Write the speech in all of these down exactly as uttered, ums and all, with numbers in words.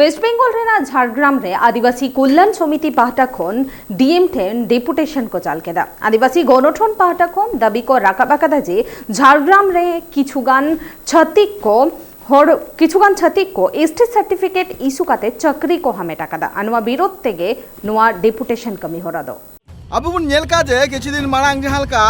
West Bengal ᱨᱮᱱᱟᱜ ᱡᱷᱟᱲᱜᱨᱟᱢ ᱨᱮ ᱟᱹᱫᱤᱵᱟᱹᱥᱤ ᱠᱚᱞᱭᱟᱱ ᱥᱚᱢᱤᱛᱤ ᱯᱟᱦᱴᱟ ᱠᱷᱚᱱ ᱰᱤᱮᱢ ᱴᱷᱮᱱ ᱰᱮᱯᱩᱴᱮᱥᱚᱱ ᱠᱚ ᱪᱟᱞ ᱠᱮᱫᱟ᱾ ᱟᱹᱫᱤᱵᱟᱹᱥᱤ ᱜᱚᱱᱚᱴᱷᱚᱱ ᱯᱟᱦᱴᱟ ᱠᱷᱚᱱ ᱫᱟᱹᱵᱤ ᱠᱚ ᱨᱟᱠᱟᱵ ᱟᱠᱟᱫᱟ ᱡᱮ ᱡᱷᱟᱲᱜᱨᱟᱢ ᱨᱮ ᱠᱤᱪᱷᱩᱜᱟᱱ ᱪᱷᱟᱹᱛᱤᱠ ᱠᱚ ᱦᱚᱲ ᱠᱤᱪᱷᱩᱜᱟᱱ ᱪᱷᱟᱹᱛᱤᱠ ᱠᱚ ᱮᱥᱴᱤ ᱥᱟᱨᱴᱤᱯᱷᱤᱠᱮᱴ ᱤᱥᱩ ᱠᱟᱛᱮ ᱪᱟᱹᱠᱨᱤ ᱠᱚ ᱦᱟᱢᱮᱴ ᱟᱠᱟᱫᱟ᱾ ᱟᱨ ᱱᱚᱣᱟ ᱵᱤᱨᱳᱫᱷ ᱛᱮᱜᱮ ᱱᱚᱣᱟ ᱰᱮᱯᱩᱴᱮᱥᱚᱱ ᱠᱟᱹᱢᱤ ᱦᱚᱨᱟ ᱫᱚ᱾ ᱟᱵᱚ ᱵᱚᱱ ᱧᱮᱞ ᱠᱟᱜ ᱡᱮ ᱠᱤᱪᱷᱩ ᱫᱤᱱ ᱢᱟᱲᱟᱝ ᱡᱟᱦᱟᱸ ᱞᱮᱠᱟ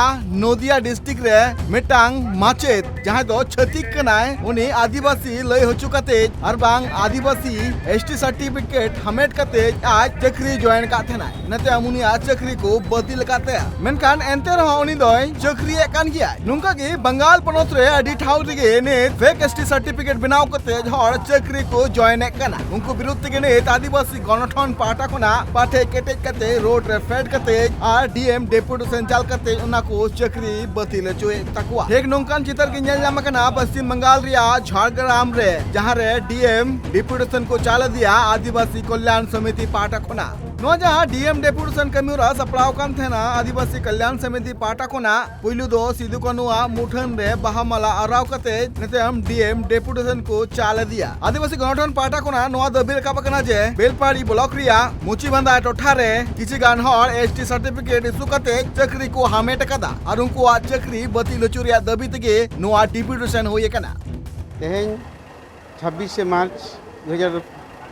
ᱱᱚᱫᱤᱭᱟ ᱰᱤᱥᱴᱨᱤᱠᱴ ᱨᱮ ᱢᱤᱫᱴᱟᱝ ᱢᱟᱪᱮᱫ ᱡᱟᱦᱟᱸᱭ ᱫᱚ ᱪᱷᱟᱹᱛᱤᱠ ᱠᱟᱱᱟᱭ, ᱩᱱᱤ ᱟᱹᱫᱤᱵᱟᱹᱥᱤ ᱞᱟᱹᱭ ᱦᱚᱪᱚ ᱠᱟᱛᱮ ᱟᱨ ᱵᱟᱝ ᱟᱹᱫᱤᱵᱟᱹᱥᱤ ᱮᱥᱴᱤ ᱥᱟᱨᱴᱤᱯᱷᱤᱠᱮᱴ ᱦᱟᱢᱮᱴ ᱠᱟᱛᱮ ᱟᱡ ᱪᱟᱹᱠᱨᱤ ᱡᱚᱭᱮᱱ ᱟᱠᱟᱫ ᱛᱟᱦᱮᱱᱟᱭ᱾ ᱤᱱᱟᱹ ᱛᱟᱭᱚᱢ ᱩᱱᱤᱭᱟᱜ ᱪᱟᱹᱠᱨᱤ ᱠᱚ ᱵᱟᱹᱛᱤᱞ ᱟᱠᱟᱫ ᱛᱟᱭᱟ, ᱢᱮᱱᱠᱷᱟᱱ ᱮᱱᱛᱮ ᱨᱮᱦᱚᱸ ᱩᱱᱤ ᱫᱚᱭ ᱪᱟᱹᱠᱨᱤᱭᱮᱫ ᱠᱟᱱ ᱜᱮᱭᱟᱭ᱾ ᱱᱚᱝᱠᱟ ᱜᱮ ᱵᱟᱝᱜᱟᱞ ᱯᱚᱱᱚᱛ ᱨᱮ ᱟᱹᱰᱤ ᱴᱷᱟᱶ ᱨᱮᱜᱮ ᱱᱤᱛ ᱯᱷᱮᱠ ᱮᱥᱴᱤ ᱥᱟᱨᱴᱤᱯᱷᱤᱠᱮᱴ ᱵᱮᱱᱟᱣ ᱠᱟᱛᱮ ᱦᱚᱲ ᱪᱟᱹᱠᱨᱤ ᱠᱚ ᱡᱚᱭᱮᱱᱮᱫ ᱠᱟᱱᱟ᱾ ᱩᱱᱠᱩ ᱵᱤᱨᱩᱫᱷ ᱛᱮᱜᱮ ᱱᱤᱛ ᱟᱹᱫᱤᱵᱟᱹᱥᱤ ᱜᱚᱱᱚᱴᱷᱚᱱ ᱯᱟᱦᱴᱟ ᱠᱷᱚᱱᱟᱜ ᱯᱟᱴᱷᱮ ᱠᱮᱴᱮᱡ ᱠᱟᱛᱮ ᱨᱳᱰ ᱨᱮ ᱯᱷᱮᱰ ᱠᱟᱛᱮ ᱟᱨ ᱰᱤᱮᱢ ᱰᱮᱯᱩᱴᱮᱥᱚᱱ ᱪᱟᱞ ᱠᱟᱛᱮ ᱚᱱᱟ ᱠᱚ ᱪᱟᱹᱠᱨᱤ ᱵᱟᱹᱛᱤᱞ ᱦᱚᱪᱚᱭᱮᱫ ᱛᱟᱠᱚᱣᱟ᱾ ᱴᱷᱤᱠ ᱱᱚᱝᱠᱟᱱ ᱪᱤᱛᱟᱹᱨ ᱜᱮ ᱧᱮᱞ ᱧᱟᱢ ᱟᱠᱟᱱᱟ ᱯᱚᱥᱪᱤᱢ ᱵᱟᱝᱜᱟᱞ ᱨᱮᱭᱟᱜ ᱡᱷᱟᱲᱜᱨᱟᱢ ᱨᱮ, ᱡᱟᱦᱟᱸ ᱨᱮ ᱰᱤᱮᱢ ᱰᱮᱯᱩᱴᱮᱥᱚᱱ ᱠᱚ ᱪᱟᱞ ᱤᱫᱤᱭᱟ ᱟᱹᱫᱤᱵᱟᱹᱥᱤ ᱠᱚᱞᱭᱟᱱ ᱥᱚᱢᱤᱛᱤ ᱯᱟᱦᱴᱟ ᱠᱷᱚᱱᱟᱜ᱾ ᱱᱚᱣᱟ ᱡᱟᱦᱟᱸ ᱰᱤᱮᱢ ᱰᱮᱯᱩᱴᱮᱥᱚᱱ ᱠᱟᱹᱢᱤ ᱦᱚᱨᱟ ᱥᱟᱯᱲᱟᱣ ᱠᱟᱱ ᱛᱟᱦᱮᱱᱟ ᱟᱹᱫᱤᱵᱟᱹᱥᱤ ᱠᱚᱞᱭᱟᱱ ᱥᱚᱢᱤᱛᱤ ᱯᱟᱦᱴᱟ ᱠᱷᱚᱱᱟᱜ, ᱯᱩᱭᱞᱩ ᱫᱚ ᱥᱤᱫᱩ ᱠᱟᱹᱱᱩᱣᱟᱜ ᱢᱩᱴᱷᱟᱹᱱ ᱨᱮ ᱵᱟᱦᱟ ᱢᱟᱞᱟ ᱟᱨᱟᱣ ᱠᱟᱛᱮ ᱱᱤᱛᱚᱜ ᱰᱤᱮᱢ ᱰᱮᱯᱩᱴᱮᱥᱚᱱ ᱠᱚ ᱪᱟᱞ ᱤᱫᱤᱭᱟ᱾ ᱟᱹᱫᱤᱵᱟᱹᱥᱤ ᱜᱚᱱᱚᱴᱷᱚᱱ ᱯᱟᱦᱴᱟ ᱠᱷᱚᱱᱟᱜ ᱱᱚᱣᱟ ᱫᱟᱹᱵᱤ ᱨᱟᱠᱟᱵ ᱟᱠᱟᱱᱟ ᱡᱮ ᱵᱮᱞᱯᱟᱦᱟᱲᱤ ᱵᱞᱚᱠ ᱨᱮᱭᱟᱜ ᱢᱩᱪᱤᱵᱟᱸᱫᱟ ᱴᱚᱴᱷᱟ ᱨᱮ ᱠᱤᱪᱷᱩ ᱜᱟᱱ ᱦᱚᱲ ᱮᱥᱴᱤ ᱥᱟᱨᱴᱤᱯᱷᱤᱠᱮᱴ ᱤᱥᱩ ᱠᱟᱛᱮ ᱪᱟᱹᱠᱨᱤ ᱠᱚ ᱦᱟᱢᱮᱴ ᱟᱠᱟᱫᱟ ᱟᱨ ᱩᱱᱠᱩᱣᱟᱜ ᱪᱟᱹᱠᱨᱤ ᱵᱟᱹᱛᱤᱞ ᱦᱚᱪᱚ ᱨᱮᱭᱟᱜ ᱫᱟᱹᱵᱤ ᱛᱮᱜᱮ ᱱᱚᱣᱟ ᱰᱮᱯᱩᱴᱮᱥᱚᱱ ᱦᱩᱭ ᱟᱠᱟᱱᱟ᱾ ᱛᱮᱦᱮᱧ ᱪᱷᱟᱵᱵᱤᱥᱮ ᱢᱟᱨᱪ ᱫᱩ ᱦᱟᱡᱟᱨ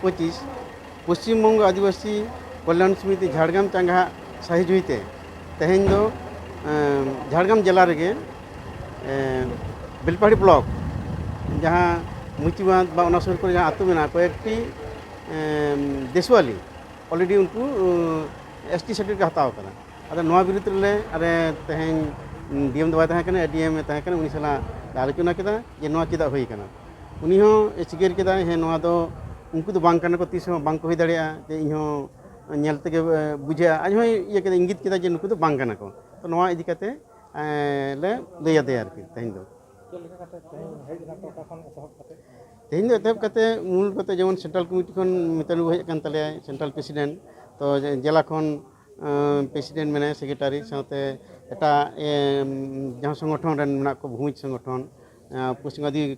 ᱯᱚᱸᱪᱤᱥ ᱯᱚᱥᱪᱤᱢ ᱵᱚᱝᱜᱚ ᱟᱹᱫᱤᱵᱟᱹᱥᱤ ᱠᱚᱞᱭᱟᱱ ᱥᱚᱢᱤᱛᱤ ᱡᱷᱟᱲᱜᱨᱟᱢ ᱪᱟᱸᱜᱟ ᱥᱟᱹᱦᱤᱡᱩᱦᱤ ᱛᱮ ᱛᱮᱦᱮᱧ ᱫᱚ, ᱮᱸ, ᱡᱷᱟᱲᱜᱨᱟᱢ ᱡᱮᱞᱟ ᱨᱮᱜᱮ, ᱮᱸ, ᱵᱮᱞᱯᱟᱦᱟᱲᱤ ᱵᱞᱚᱠ, ᱡᱟᱦᱟᱸ ᱢᱩᱪᱤᱵᱟᱸᱫᱷ ᱵᱟ ᱚᱱᱟ ᱥᱩᱨ ᱠᱚᱨᱮ ᱡᱟᱦᱟᱸ ᱟᱹᱛᱩ ᱢᱮᱱᱟᱜᱼᱟ, ᱠᱚᱭᱮᱠᱴᱤ, ᱮᱸ, ᱫᱮᱥᱣᱟᱞᱤ already ᱩᱱᱠᱩ, ᱩᱸ, ᱮᱥᱴᱤ ᱥᱟᱨᱴᱤᱯᱷᱤᱠᱮᱴ ᱦᱟᱛᱟᱣ ᱟᱠᱟᱫᱟ᱾ ᱟᱫᱚ ᱱᱚᱣᱟ ᱵᱤᱨᱩᱫᱽ ᱨᱮᱞᱮ ᱟᱞᱮ ᱛᱮᱦᱮᱧ ᱰᱤᱮᱢ ᱫᱚ ᱵᱟᱭ ᱛᱟᱦᱮᱸ ᱠᱟᱱᱟ, ᱮᱰᱤᱮᱢ ᱮ ᱛᱟᱦᱮᱸ ᱠᱟᱱᱟ, ᱩᱱᱤ ᱥᱟᱞᱟᱜ ᱞᱮ ᱟᱞᱳᱪᱚᱱᱟ ᱠᱮᱫᱟ ᱡᱮ ᱱᱚᱣᱟ ᱪᱮᱫᱟᱜ ᱦᱩᱭ ᱠᱟᱱᱟ᱾ ᱩᱱᱤ ᱦᱚᱸ ᱮ ᱥᱤᱠᱟᱹᱨ ᱠᱮᱫᱟᱭ, ᱦᱮᱸ, ᱱᱚᱣᱟ ᱫᱚ ᱩᱱᱠᱩ ᱫᱚ ᱵᱟᱝ ᱠᱟᱱᱟ ᱠᱚ, ᱛᱤᱥ ᱦᱚᱸ ᱵᱟᱝ ᱠᱚ ᱦᱩᱭ ᱫᱟᱲᱮᱭᱟᱜᱼᱟ, ᱡᱮ ᱤᱧ ᱦᱚᱸ ᱧᱮᱞ ᱛᱮᱜᱮ, ᱮ, ᱵᱩᱡᱷᱟᱹᱜᱼᱟ᱾ ᱟᱡ ᱦᱚᱸᱭ ᱤᱭᱟᱹ ᱠᱮᱫᱟ, ᱤᱝᱜᱤᱛ ᱠᱮᱫᱟ ᱡᱮ ᱱᱩᱠᱩ ᱫᱚ ᱵᱟᱝ ᱠᱟᱱᱟ ᱠᱚ᱾ ᱛᱚ ᱱᱚᱣᱟ ᱤᱫᱤ ᱠᱟᱛᱮ, ᱮ, ᱞᱮ ᱞᱟᱹᱭ ᱟᱫᱮᱭᱟ ᱟᱨᱠᱤ ᱛᱮᱦᱮᱧ ᱫᱚ᱾ ᱪᱮᱫ ᱞᱮᱠᱟ ᱠᱟᱛᱮ ᱛᱮᱦᱮᱧ ᱦᱮᱡ ᱮᱱᱟ ᱯᱮ, ᱚᱠᱟ ᱠᱷᱚᱱ ᱮᱛᱚᱦᱚᱵ ᱠᱟᱛᱮ? ᱛᱮᱦᱮᱧ ᱫᱚ ᱮᱛᱚᱦᱚᱵ ᱠᱟᱛᱮ ᱢᱩᱞ ᱠᱟᱛᱮ ᱡᱮᱢᱚᱱ ᱥᱮᱱᱴᱨᱟᱞ ᱠᱚᱢᱤᱴᱤ ᱠᱷᱚᱱ ᱢᱤᱛᱟᱞ ᱵᱟᱹᱵᱩ ᱦᱮᱡ ᱟᱠᱟᱱ ᱛᱟᱞᱮᱭᱟᱭ, ᱥᱮᱱᱴᱨᱟᱞ ᱯᱨᱮᱥᱤᱰᱮᱱᱴ᱾ ᱛᱚ ᱡᱮ-, ᱡᱮᱞᱟ ᱠᱷᱚᱱ, ᱟᱸ, ᱯᱨᱮᱥᱤᱰᱮᱱᱴ ᱢᱮᱱᱟᱭᱟ, ᱥᱮᱠᱨᱮᱴᱟᱨᱤ, ᱥᱟᱶᱛᱮ ᱮᱴᱟᱜ, ᱮᱢ, ᱡᱟᱦᱟᱸ ᱥᱚᱝᱜᱚᱴᱷᱚᱱ ᱨᱮᱱ ᱢᱮᱱᱟᱜ ᱠᱚᱣᱟ, ᱵᱷᱩᱢᱤᱡᱽ ᱥᱚᱝᱜᱚᱴᱷᱚᱱ, ᱟᱸ, ᱯᱚᱥᱪᱤᱢ ᱟᱹᱫᱤ-,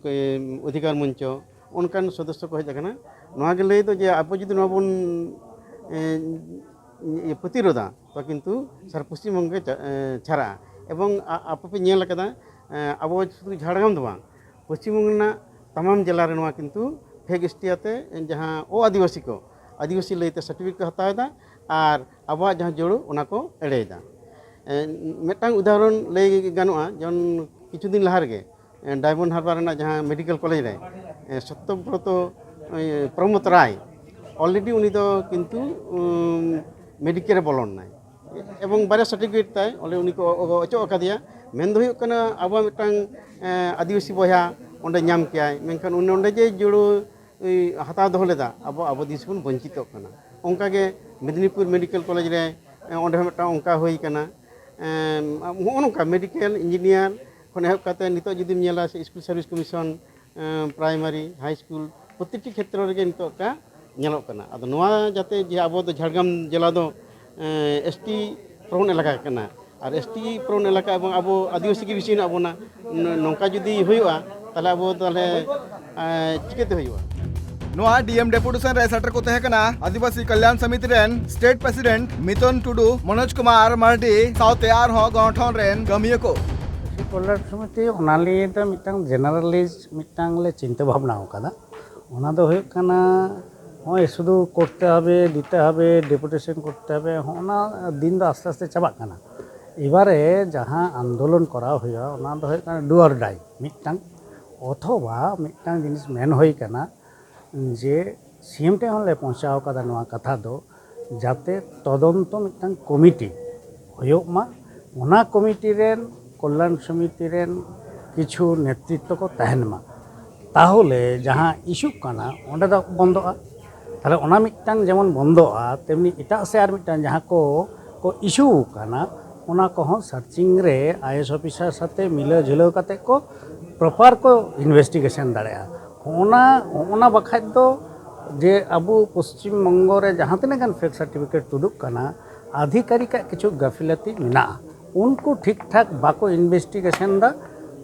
ᱚᱫᱷᱤᱠᱟᱨ ᱢᱚᱧᱪᱚ, ᱚᱱᱠᱟᱱ ᱥᱚᱫᱚᱥᱥᱚ ᱠᱚ ᱦᱮᱡ ᱟᱠᱟᱱᱟ᱾ ᱱᱚᱣᱟ ᱜᱮ ᱞᱟᱹᱭ ᱫᱚ ᱡᱮ ᱟᱵᱚ ᱡᱩᱫᱤ ᱱᱚᱣᱟ ᱵᱚᱱ, ᱮ, ᱤᱭᱟᱹ, ᱯᱨᱚᱛᱤᱨᱳᱫᱷᱟ, ᱛᱚ ᱠᱤᱱᱛᱩ ᱥᱟᱨᱟ ᱯᱚᱥᱪᱤᱢ ᱵᱚᱝᱜᱚ ᱜᱮ ᱪᱟ-, ᱮ, ᱪᱷᱟᱨᱟᱜᱼᱟ᱾ ᱮᱵᱚᱝ ᱟ-, ᱟᱯᱮ ᱯᱮ ᱧᱮᱞ ᱟᱠᱟᱫᱟ, ᱮ, ᱟᱵᱚ ᱥᱩᱫᱷᱩ ᱡᱷᱟᱲᱜᱨᱟᱢ ᱫᱚ ᱵᱟᱝ, ᱯᱚᱥᱪᱤᱢ ᱵᱚᱝᱜᱚ ᱨᱮᱱᱟᱜ ᱛᱟᱢᱟᱢ ᱡᱮᱞᱟ ᱨᱮ ᱱᱚᱣᱟ ᱠᱤᱱᱛᱩ ᱯᱷᱮᱠ ᱮᱥ ᱴᱤ ᱟᱛᱮ ᱡᱟᱦᱟᱸ ᱚ ᱟᱹᱫᱤᱵᱟᱹᱥᱤ ᱠᱚ, ᱟᱹᱫᱤᱵᱟᱹᱥᱤ ᱞᱟᱹᱭᱛᱮ ᱥᱟᱨᱴᱤᱯᱷᱤᱠᱮᱴ ᱠᱚ ᱦᱟᱛᱟᱣ ᱮᱫᱟ ᱟᱨ ᱟᱵᱚᱣᱟᱜ ᱡᱟᱦᱟᱸ ᱡᱳᱲᱳ, ᱚᱱᱟ ᱠᱚ ᱮᱲᱮᱭᱮᱫᱟ᱾ ᱮ, ᱢᱤᱫᱴᱟᱝ ᱩᱫᱟᱦᱚᱨᱚᱱ ᱞᱟᱹᱭ ᱜᱟᱱᱚᱜᱼᱟ, ᱡᱮᱢᱚᱱ ᱠᱤᱪᱷᱩ ᱫᱤᱱ ᱞᱟᱦᱟ ᱨᱮᱜᱮ, ᱮ, ᱰᱟᱭᱢᱚᱱᱰ ᱦᱟᱨᱵᱟᱨ ᱨᱮᱱᱟᱜ ᱡᱟᱦᱟᱸ ᱢᱮᱰᱤᱠᱮᱞ ᱠᱚᱞᱮᱡᱽ ᱨᱮ, ᱮ, ᱥᱚᱛᱭᱚᱵᱨᱚᱛᱚ, ᱮ, ᱯᱨᱚᱢᱳᱫ ᱨᱟᱭ, already ᱩᱱᱤ ᱫᱚ ᱠᱤᱱᱛᱩ, ᱩᱢ, ᱢᱮᱰᱤᱠᱮᱞ ᱨᱮ ᱵᱚᱞᱚᱱᱟᱭ ᱮᱵᱚᱝ ᱵᱟᱨᱭᱟ ᱥᱟᱨᱴᱤᱯᱷᱤᱠᱮᱴ ᱛᱟᱭ, ᱚᱸᱰᱮ ᱩᱱᱤ ᱠᱚ ᱚ-, ᱚᱪᱚᱜ ᱟᱠᱟᱫᱮᱭᱟ᱾ ᱢᱮᱱ ᱫᱚ ᱦᱩᱭᱩᱜ ᱠᱟᱱᱟ, ᱟᱵᱚᱣᱟᱜ ᱢᱤᱫᱴᱟᱝ, ᱮ, ᱟᱹᱫᱤᱵᱟᱹᱥᱤ ᱵᱚᱭᱦᱟ ᱚᱸᱰᱮ ᱧᱟᱢ ᱠᱮᱭᱟᱭ, ᱢᱮᱱᱠᱷᱟᱱ ᱩᱱᱤ ᱚᱸᱰᱮ ᱡᱮ ᱡᱩᱲᱩ ᱦᱟᱛᱟᱣ ᱫᱚᱦᱚ ᱞᱮᱫᱟ, ᱟᱵᱚ, ᱟᱵᱚ ᱫᱤᱥ ᱵᱚᱱ ᱵᱚᱧᱪᱤᱛᱚᱜ ᱠᱟᱱᱟ᱾ ᱚᱱᱠᱟᱜᱮ ᱢᱮᱫᱽᱱᱤᱯᱩᱨ ᱢᱮᱰᱤᱠᱮᱞ ᱠᱚᱞᱮᱡᱽ ᱨᱮ, ᱮ, ᱚᱸᱰᱮ ᱦᱚᱸ ᱢᱤᱫᱴᱟᱝ ᱚᱱᱠᱟ ᱦᱩᱭ ᱠᱟᱱᱟ᱾ ᱮᱢ, ᱱᱚᱜᱼᱚ ᱱᱚᱝᱠᱟ ᱢᱮᱰᱤᱠᱮᱞ, ᱤᱧᱡᱤᱱᱤᱭᱟᱨ ᱠᱷᱚᱱ ᱮᱦᱚᱵ ᱠᱟᱛᱮ ᱱᱤᱛᱚᱜ ᱡᱩᱫᱤᱢ ᱧᱮᱞᱟ, ᱥᱮ ᱥᱠᱩᱞ ᱥᱟᱨᱵᱷᱤᱥ ᱠᱚᱢᱤᱥᱚᱱ, ᱮ, ᱯᱨᱟᱭᱢᱟᱨᱤ, ᱦᱟᱭ ᱥᱠᱩᱞ, ᱯᱨᱚᱛᱤᱴᱤ ᱠᱷᱮᱛᱨᱚ ᱨᱮᱜᱮ ᱱᱤᱛᱚᱜ ᱚᱱᱠᱟ ᱧᱮᱞᱚᱜ ᱠᱟᱱᱟ᱾ ᱟᱫᱚ ᱱᱚᱣᱟ ᱡᱟᱛᱮ ᱡᱮ ᱟᱵᱚ ᱫᱚ ᱡᱷᱟᱲᱜᱨᱟᱢ ᱡᱮᱞᱟ ᱫᱚ, ᱮ, ᱮᱥ ᱴᱤ ᱯᱨᱚᱵᱚᱱ ᱮᱞᱟᱠᱟ ᱠᱟᱱᱟ, ᱟᱨ ᱮᱥ ᱴᱤ ᱯᱨᱚᱵᱚᱱ ᱮᱞᱟᱠᱟ ᱮᱵᱚᱝ ᱟᱵᱚ ᱟᱹᱫᱤᱵᱟᱹᱥᱤ ᱜᱮ ᱵᱮᱥᱤ ᱦᱮᱱᱟᱜ ᱵᱚᱱᱟ, ᱱᱚ-, ᱱᱚᱝᱠᱟ ᱡᱩᱫᱤ ᱦᱩᱭᱩᱜᱼᱟ, ᱛᱟᱦᱚᱞᱮ ᱟᱵᱚ ᱛᱟᱦᱚᱞᱮ, ᱮ, ᱪᱤᱠᱟᱹᱛᱮ ᱦᱩᱭᱩᱜᱼᱟ? ᱱᱚᱣᱟ ᱰᱤ ᱮᱢ ᱰᱮᱯᱩᱴᱮᱥᱚᱱ ᱨᱮ ᱥᱮᱴᱮᱨ ᱠᱚ ᱛᱟᱦᱮᱸ ᱠᱟᱱᱟ ᱟᱹᱫᱤᱵᱟᱹᱥᱤ ᱠᱚᱞᱭᱟᱱ ᱥᱚᱢᱤᱛᱤ ᱨᱮᱱ ᱥᱴᱮᱴ ᱯᱨᱮᱥᱤᱰᱮᱱᱴ ᱢᱤᱛᱚᱱ ᱴᱩᱰᱩ, ᱢᱚᱱᱳᱡᱽ ᱠᱩᱢᱟᱨ ᱢᱟᱨᱰᱤ ᱥᱟᱶᱛᱮ ᱟᱨᱦᱚᱸ ᱜᱚᱱᱚᱴᱷᱚᱱ ᱨᱮᱱ ᱠᱟᱹᱢᱤᱭᱟᱹ ᱠᱚ᱾ ᱠᱚᱞᱭᱟᱱ ᱥᱚᱢᱤᱛᱤ ᱚᱱᱟ ᱞᱤᱭᱮ ᱫᱚ ᱢᱤᱫᱴᱟᱝ ᱡᱮᱱᱟᱨᱮᱞᱤᱥᱴ ᱢᱤᱫᱴᱟᱝ ᱞᱮ ᱪᱤᱱᱛᱟᱹ ᱵᱷᱟᱵᱽᱱᱟ ᱟᱠᱟᱫᱟ᱾ ᱚᱱᱟ ᱫᱚ ᱦᱩᱭᱩᱜ ᱠᱟᱱᱟ, ᱱᱚᱜᱼᱚᱭ ᱥᱩᱫᱷᱩ ᱠᱚᱨᱛᱮ ᱦᱚᱵᱮ, ᱫᱤᱛᱮ ᱦᱚᱵᱮ, ᱰᱮᱯᱩᱴᱮᱥᱚᱱ ᱠᱚᱨᱛᱮ ᱦᱚᱵᱮ, ᱦᱚᱸᱜᱼᱚ ᱱᱟ ᱫᱤᱱ ᱫᱚ ᱟᱥᱛᱮ ᱟᱥᱛᱮ ᱪᱟᱵᱟᱜ ᱠᱟᱱᱟ᱾ ᱮᱵᱟᱨᱮ ᱡᱟᱦᱟᱸ ᱟᱱᱫᱳᱞᱚᱱ ᱠᱚᱨᱟᱣ ᱦᱩᱭᱩᱜᱼᱟ, ᱚᱱᱟ ᱫᱚ ᱦᱩᱭᱩᱜ ᱠᱟᱱᱟ ᱰᱩ ᱚᱨ ᱰᱟᱭ ᱢᱤᱫᱴᱟᱝ, ᱚᱛᱷᱚᱵᱟ ᱢᱤᱫᱴᱟᱝ ᱡᱤᱱᱤᱥ ᱢᱮᱱ ᱦᱩᱭ ᱠᱟᱱᱟ ᱡᱮ ᱥᱤ ᱮᱢ ᱴᱷᱮᱱ ᱦᱚᱸᱞᱮ ᱯᱳᱸᱪᱷᱟᱣ ᱠᱟᱫᱟ ᱱᱚᱣᱟ ᱠᱟᱛᱷᱟ ᱫᱚ, ᱡᱟᱛᱮ ᱛᱚᱫᱚᱱᱛᱚ ᱢᱤᱫᱴᱟᱝ ᱠᱚᱢᱤᱴᱤ ᱦᱩᱭᱩᱜ ᱢᱟ, ᱚᱱᱟ ᱠᱚᱢᱤᱴᱤ ᱨᱮᱱ, ᱠᱚᱞᱭᱟᱱ ᱥᱚᱢᱤᱛᱤ ᱨᱮᱱ ᱠᱤᱪᱷᱩ ᱱᱮᱛᱨᱤᱛᱛᱚ ᱠᱚ ᱛᱟᱦᱮᱱ ᱢᱟ᱾ ᱛᱟᱦᱚᱞᱮ ᱡᱟᱦᱟᱸ ᱤᱥᱩᱜ ᱠᱟᱱᱟ, ᱚᱸᱰᱮ ᱫᱚ ᱵᱚᱱᱫᱚᱜᱼᱟ᱾ ᱛᱟᱦᱚᱞᱮ ᱚᱱᱟ ᱢᱤᱫᱴᱟᱝ ᱡᱮᱢᱚᱱ ᱵᱚᱱᱫᱚᱜᱼᱟ, ᱛᱮᱢᱱᱤ ᱮᱴᱟᱜ ᱥᱮ ᱟᱨ ᱢᱤᱫᱴᱟᱝ ᱡᱟᱦᱟᱸ ᱠᱚ, ᱠᱚ ᱤᱥᱩ ᱠᱟᱱᱟ, ᱚᱱᱟ ᱠᱚᱦᱚᱸ ᱥᱟᱨᱪᱤᱝ ᱨᱮ ᱟᱭ ᱮᱥ ᱚᱯᱷᱤᱥᱟᱨ ᱥᱟᱛᱮ ᱢᱤᱞᱟᱹᱣ ᱡᱷᱩᱞᱟᱹᱣ ᱠᱟᱛᱮ ᱠᱚ ᱯᱨᱚᱯᱟᱨ ᱠᱚ ᱤᱱᱵᱷᱮᱥᱴᱤᱜᱮᱥᱚᱱ ᱫᱟᱲᱮᱭᱟᱜᱼᱟ᱾ ᱚᱱᱟ, ᱚᱱᱟ ᱵᱟᱠᱷᱟᱡ ᱫᱚ ᱡᱮ ᱟᱵᱚ ᱯᱚᱥᱪᱤᱢ ᱵᱚᱝᱜᱚ ᱨᱮ ᱡᱟᱦᱟᱸ ᱛᱤᱱᱟᱹᱜ ᱜᱟᱱ ᱯᱷᱮᱠ ᱥᱟᱨᱴᱤᱯᱷᱤᱠᱮᱴ ᱛᱩᱫᱩᱜ ᱠᱟᱱᱟ, ᱟᱫᱷᱤᱠᱟᱨᱤᱠᱟᱜ ᱠᱤᱪᱷᱩ ᱜᱟᱹᱯᱷᱤᱞᱟᱹᱛᱤ ᱢᱮᱱᱟᱜᱼᱟ᱾ ᱩᱱᱠᱩ ᱴᱷᱤᱠ ᱴᱷᱟᱠ ᱵᱟᱠᱚ ᱤᱱᱵᱷᱮᱥᱴᱤᱜᱮᱥᱚᱱ ᱫᱟ,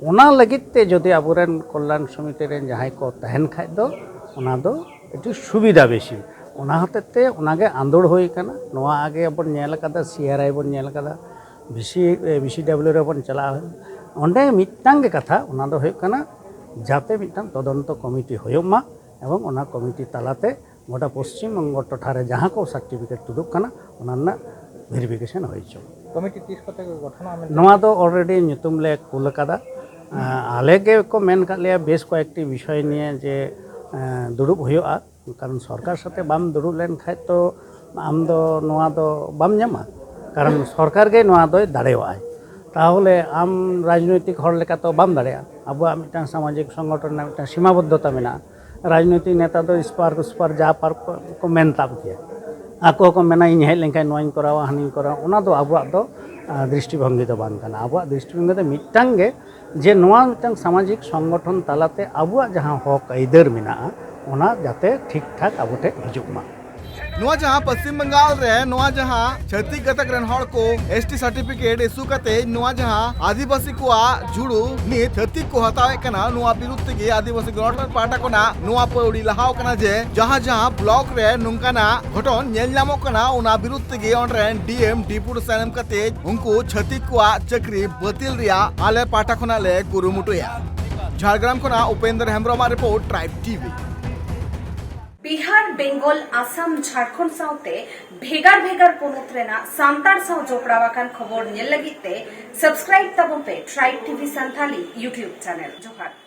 ᱚᱱᱟ ᱞᱟᱹᱜᱤᱫ ᱛᱮ ᱡᱩᱫᱤ ᱟᱵᱚᱨᱮᱱ ᱠᱚᱞᱭᱟᱱ ᱥᱚᱢᱤᱛᱤ ᱨᱮᱱ ᱡᱟᱦᱟᱸᱭ ᱠᱚ ᱛᱟᱦᱮᱱ ᱠᱷᱟᱡ ᱫᱚ ᱚᱱᱟ ᱫᱚ ᱟᱹᱰᱤ ᱥᱩᱵᱤᱫᱷᱟ ᱵᱮᱥᱤ᱾ ᱚᱱᱟ ᱦᱚᱛᱮᱡ ᱛᱮ ᱚᱱᱟᱜᱮ ᱟᱸᱫᱳᱲ ᱦᱩᱭ ᱠᱟᱱᱟ᱾ ᱱᱚᱣᱟ ᱟᱜᱮ ᱵᱚᱱ ᱧᱮᱞ ᱠᱟᱫᱟ, ᱥᱤ ᱟᱨ ᱟᱭ ᱵᱚᱱ ᱧᱮᱞ ᱠᱟᱫᱟ, ᱵᱤ ᱥᱤ, ᱮ, ᱵᱤ ᱥᱤ ᱰᱟᱵᱽᱞᱤᱭᱩ ᱨᱮᱵᱚᱱ ᱪᱟᱞᱟᱜᱼᱟ᱾ ᱚᱸᱰᱮ ᱢᱤᱫᱴᱟᱝ ᱜᱮ ᱠᱟᱛᱷᱟ, ᱚᱱᱟ ᱫᱚ ᱦᱩᱭᱩᱜ ᱠᱟᱱᱟ ᱡᱟᱛᱮ ᱢᱤᱫᱴᱟᱝ ᱛᱚᱫᱚᱱᱛᱚ ᱠᱚᱢᱤᱴᱤ ᱦᱩᱭᱩᱜ ᱢᱟ ᱮᱵᱚᱝ ᱚᱱᱟ ᱠᱚᱢᱤᱴᱤ ᱛᱟᱞᱟᱛᱮ ᱜᱚᱴᱟ ᱯᱚᱥᱪᱤᱢ ᱵᱚᱝᱜᱚ ᱴᱚᱴᱷᱟ ᱨᱮ ᱡᱟᱦᱟᱸ ᱠᱚ ᱥᱟᱨᱴᱤᱯᱷᱤᱠᱮᱴ ᱛᱩᱫᱩᱜ ᱠᱟᱱᱟ ᱚᱱᱟ ᱨᱮᱱᱟᱜ ᱵᱷᱮᱨᱤᱯᱷᱤᱠᱮᱥᱚᱱ ᱦᱩᱭ ᱦᱚᱪᱚ᱾ ᱠᱚᱢᱤᱴᱤ ᱛᱤᱥ ᱠᱚᱛᱮ ᱠᱚ ᱜᱚᱴᱷᱚᱱᱚᱜᱼᱟ ᱢᱮᱱᱛᱮ? ᱱᱚᱣᱟ ᱫᱚ ᱚᱞᱨᱮᱰᱤ ᱧᱩᱛᱩᱢ ᱞᱮ ᱠᱩᱞ ᱟᱠᱟᱫᱟ᱾ ᱟᱸ, ᱟᱞᱮ ᱜᱮ ᱠᱚ ᱢᱮᱱ ᱠᱟᱫ ᱞᱮᱭᱟ ᱵᱮᱥ ᱠᱚᱭᱮᱠᱴᱤ ᱵᱤᱥᱚᱭ ᱱᱤᱭᱮ ᱡᱮ, ᱟᱸ, ᱫᱩᱲᱩᱵ ᱦᱩᱭᱩᱜᱼᱟ, ᱠᱟᱨᱚᱱ ᱥᱚᱨᱠᱟᱨ ᱥᱟᱛᱮ ᱵᱟᱢ ᱫᱩᱲᱩᱵ ᱞᱮᱱ ᱠᱷᱟᱡ ᱛᱚ ᱟᱢ ᱫᱚ ᱱᱚᱣᱟ ᱫᱚ ᱵᱟᱢ ᱧᱟᱢᱟ, ᱠᱟᱨᱚᱱ ᱥᱚᱨᱠᱟᱨ ᱜᱮ ᱱᱚᱣᱟ ᱫᱚᱭ ᱫᱟᱲᱮᱭᱟᱜᱼᱟᱭ᱾ ᱛᱟᱦᱚᱞᱮ ᱟᱢ ᱨᱟᱡᱽᱱᱳᱭᱛᱤᱠ ᱦᱚᱲ ᱞᱮᱠᱟ ᱛᱚ ᱵᱟᱢ ᱫᱟᱲᱮᱭᱟᱜᱼᱟ᱾ ᱟᱵᱚᱣᱟᱜ ᱢᱤᱫᱴᱟᱝ ᱥᱟᱢᱟᱡᱤᱠ ᱥᱚᱝᱜᱚᱴᱷᱚᱱ ᱨᱮᱱᱟᱜ ᱢᱤᱫᱴᱟᱝ ᱥᱤᱢᱟᱵᱚᱫᱽᱫᱷᱚᱛᱟ ᱢᱮᱱᱟᱜᱼᱟ᱾ ᱨᱟᱡᱽᱱᱳᱭᱛᱤᱠ ᱱᱮᱛᱟ ᱫᱚ ᱤᱥᱯᱟᱨ ᱩᱥᱯᱟᱨ ᱡᱟ ᱯᱟᱨ ᱠᱚ, ᱠᱚ ᱢᱮᱱ ᱛᱟᱵ ᱜᱮᱭᱟ᱾ ᱟᱠᱚ ᱦᱚᱸᱠᱚ ᱢᱮᱱᱟ, "ᱤᱧ ᱦᱮᱡ ᱞᱮᱱᱠᱷᱟᱱ ᱱᱚᱣᱟᱧ ᱠᱚᱨᱟᱣᱟ, ᱦᱟᱱᱟᱧ ᱠᱚᱨᱟᱣᱟ", ᱚᱱᱟ ᱫᱚ ᱟᱵᱚᱣᱟᱜ ᱫᱚ, ᱟᱸ, ᱫᱨᱤᱥᱴᱤᱵᱷᱚᱝᱜᱤ ᱫᱚ ᱵᱟᱝ ᱠᱟᱱᱟ᱾ ᱟᱵᱚᱣᱟᱜ ᱫᱨᱤᱥᱴᱤᱵᱷᱚᱝᱜᱤ ᱫᱚ ᱢᱤᱫᱴᱟᱝ ᱜᱮ, ᱡᱮ ᱱᱚᱣᱟ ᱢᱤᱫᱴᱟᱝ ᱥᱟᱢᱟᱡᱤᱠ ᱥᱚᱝᱜᱚᱴᱷᱚᱱ ᱛᱟᱞᱟᱛᱮ ᱟᱵᱚᱣᱟᱜ ᱡᱟᱦᱟᱸ ᱦᱚᱠ ᱟᱹᱭᱫᱟᱹᱨ ᱢᱮᱱᱟᱜᱼᱟ, ᱚᱱᱟ ᱡᱟᱛᱮ ᱴᱷᱤᱠ ᱴᱷᱟᱠ ᱟᱵᱚ ᱴᱷᱮᱱ ᱦᱤᱡᱩᱜ ᱢᱟ᱾ ᱱᱚᱣᱟ ᱡᱟᱦᱟᱸ ᱯᱚᱥᱪᱤᱢ ᱵᱟᱝᱜᱟᱞ ᱨᱮ ᱱᱚᱣᱟ ᱡᱟᱦᱟᱸ ᱪᱷᱟᱹᱛᱤᱠ ᱜᱟᱛᱟᱠ ᱨᱮᱱ ᱦᱚᱲ ᱠᱚ ᱮᱥ ᱴᱤ ᱥᱟᱨᱴᱤᱯᱷᱤᱠᱮᱴ ᱤᱥᱩ ᱠᱟᱛᱮ ᱱᱚᱣᱟ ᱡᱟᱦᱟᱸ ᱟᱹᱫᱤᱵᱟᱹᱥᱤ ᱠᱚᱣᱟᱜ ᱡᱷᱩᱲᱩ ᱱᱤᱛ ᱪᱷᱟᱹᱛᱤᱠ ᱠᱚ ᱦᱟᱛᱟᱣᱮᱫ ᱠᱟᱱᱟ, ᱱᱚᱣᱟ ᱵᱤᱨᱩᱫᱷ ᱛᱮᱜᱮ ᱟᱹᱫᱤᱵᱟᱹᱥᱤ ᱜᱚᱱᱚᱴᱷᱚᱱ ᱯᱟᱦᱴᱟ ᱠᱷᱚᱱᱟᱜ ᱱᱚᱣᱟ ᱯᱟᱹᱣᱲᱤ ᱞᱟᱦᱟᱣ ᱠᱟᱱᱟ ᱡᱮ ᱡᱟᱦᱟᱸ ᱡᱟᱦᱟᱸ ᱵᱞᱚᱠ ᱨᱮ ᱱᱚᱝᱠᱟᱱᱟᱜ ᱜᱷᱚᱴᱚᱱ ᱧᱮᱞ ᱧᱟᱢᱚᱜ ᱠᱟᱱᱟ, ᱚᱱᱟ ᱵᱤᱨᱩᱫᱷ ᱛᱮᱜᱮ ᱚᱸᱰᱮ ᱨᱮᱱ ᱰᱤ ᱮᱢ ᱰᱤᱯᱩᱴᱮᱥᱚᱱ ᱮᱢ ᱠᱟᱛᱮ ᱩᱱᱠᱩ ᱪᱷᱟᱹᱛᱤᱠ ᱠᱚᱣᱟᱜ ᱪᱟᱹᱠᱨᱤ ᱵᱟᱹᱛᱤᱞ ᱨᱮᱭᱟᱜ ᱟᱞᱮ ᱯᱟᱦᱴᱟ ᱠᱷᱚᱱᱟᱜ ᱞᱮ ᱠᱩᱨᱩᱢᱩᱴᱩᱭᱟ᱾ ᱡᱷᱟᱲᱜᱨᱟᱢ ᱠᱷᱚᱱᱟᱜ ᱩᱯᱮᱱᱫᱨ ᱦᱮᱢᱵᱨᱚᱢᱟᱜ report, tribe TV. Bihar, Bengal, Assam, Jharkhand ᱥᱟᱶᱛᱮ ᱵᱷᱮᱜᱟᱨ ᱵᱷᱮᱜᱟᱨ ᱯᱚᱱᱚᱛ ᱨᱮᱱᱟᱜ ᱥᱟᱱᱛᱟᱲ ᱥᱟᱶ ᱡᱚᱯᱲᱟᱣ ᱟᱠᱟᱱ ᱠᱷᱚᱵᱚᱨ ᱧᱮᱞ ᱞᱟᱹᱜᱤᱫ ᱛᱮ subscribe ᱛᱟᱵᱚᱱ ᱯᱮ Tribe T V Santhali YouTube channel᱾ ᱡᱚᱦᱟᱨ᱾